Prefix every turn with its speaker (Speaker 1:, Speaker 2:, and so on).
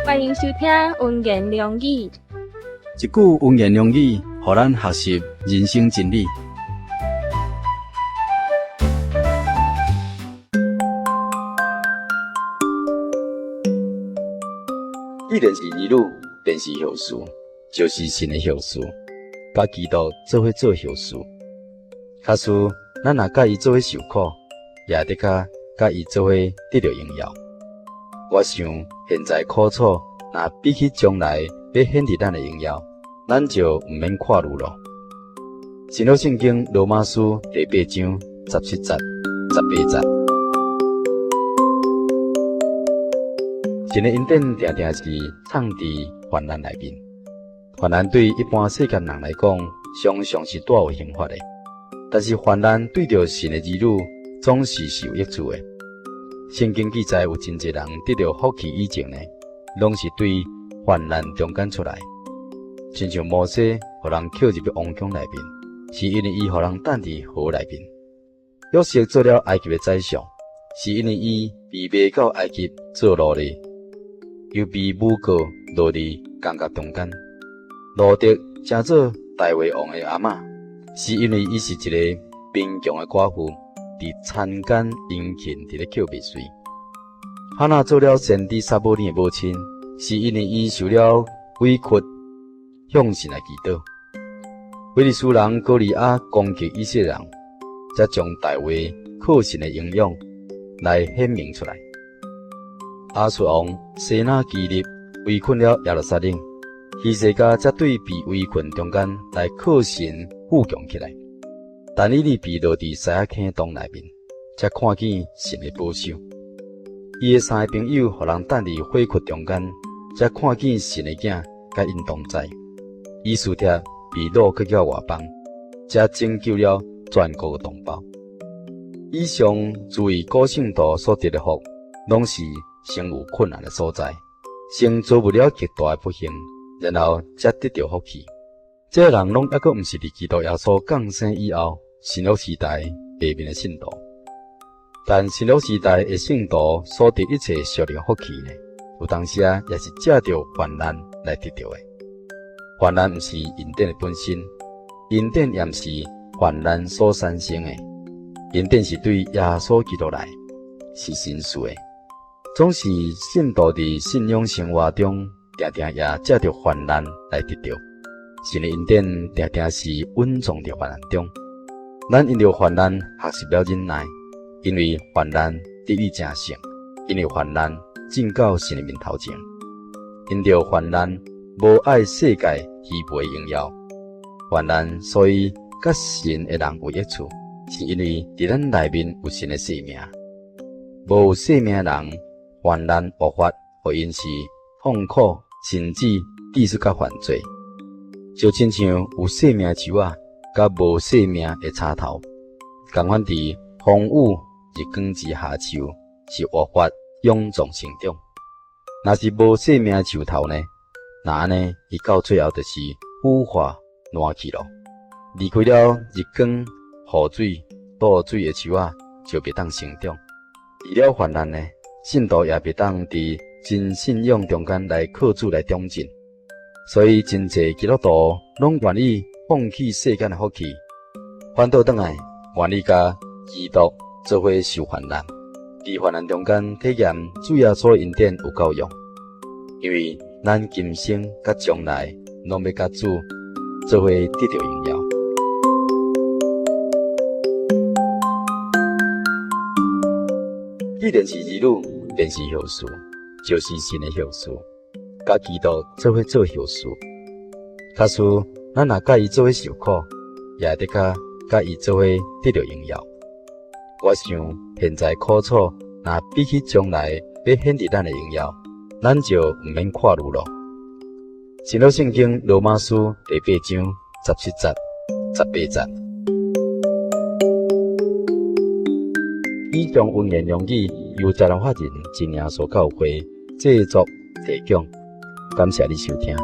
Speaker 1: 歡迎收聽溫言良語。
Speaker 2: 一句溫言良語，予咱學習人生真理。既然是兒女，便是後嗣，就是神的後嗣，佮基督做伙做後嗣。假使咱若佮伊做伙受苦，也得較佮伊做伙得著榮耀。我想現在苦楚，若比起將來欲顯佇咱的榮耀，咱就毋免看慮囉。新約聖經羅馬書第八章十七節、十八節。神的恩典定定是藏佇患難內面。患難對一般世間人來講，常常是帶有刑罰的。但是患難對著神的兒女，總是是有益處的。聖經記載有真濟人得著福氣以前呢，攏是對患難中間出來。親像摩西，予人抾入去王宮內面，是因為伊予人等佇河內面。約瑟做了埃及的宰相，是因為伊被賣到埃及做奴隸，又被誣告落佇監獄中間。路得成做大衛王的阿嬤，是因為伊是一個貧窮的寡婦，佇田間殷勤佇咧抾麥穗。哈拿做了先知撒母耳的母親，是因為伊受了委屈，向神來祈禱。非利士人歌利亞攻擊以色列人，才將大衛靠神的英勇來顯明出來。亞述王西拿基立圍困了耶路撒冷，希西家才對被圍困中間來靠神富強起來。但以理被落佇獅仔坑洞內面，才看見神的保守。伊的三個朋友予人等佇火窟中間，才看見神的囝佮𪜶同在。以斯帖被擄去到外邦，才拯救了全國的同胞。以上諸位古聖徒所得的福，攏是先有困難的所在，先遭遇了極大的不幸，然後才得著福氣。這個人攏猶閣毋是佇基督耶穌降生以後新約時代下面的信徒，但新約時代的聖徒所得一切屬靈福氣呢，有當時啊也是藉著患難來得著的。患難毋是恩典的本身，恩典也毋是患難所產生的。恩典是對耶穌基督來，是神賜的。總是信徒佇信仰生活中，定定也藉著患難來得著。神的恩典定定是隱藏佇患難中。咱因著患難學習了忍耐，因為患難得以成聖，因為患難進到神的面頭前，因著患難無愛世界虛無的榮耀。患難所以佮神的人有益處，是因為佇咱內面有神的生命。無有生命的人，患難爆發，予𪜶是痛苦，甚至致使到犯罪。就親像有生命的樹仔，佮無生命的柴頭，仝款佇風雨日光之下樹是活發勇壯成長。若是無生命的樹頭呢？若按呢，伊到最後就是腐化爛去囉。離開了日光、雨水、露水的樹仔，就袂當成長。除了患難呢，信徒也袂當佇真信仰中間來靠主來長進。所以真濟基督徒攏願意放棄世間的福氣，反倒轉來願意佮基督做伙受患難，佇患難中間體驗主耶穌恩典有夠用，因為咱今生佮將來攏欲佮主做伙得著榮耀。既然是兒女，便是後嗣，就是神的後嗣。佮基督做伙做後嗣。假使咱若佮伊做伙受苦，也得較佮伊做伙得著榮耀。我想現在苦楚，若比起將來欲顯佇咱的榮耀，咱就毋免看慮囉。新約聖經羅馬書第八章十七節、十八節。以上溫言良語由台南法人真耶穌教會製作提供，感謝你收聽。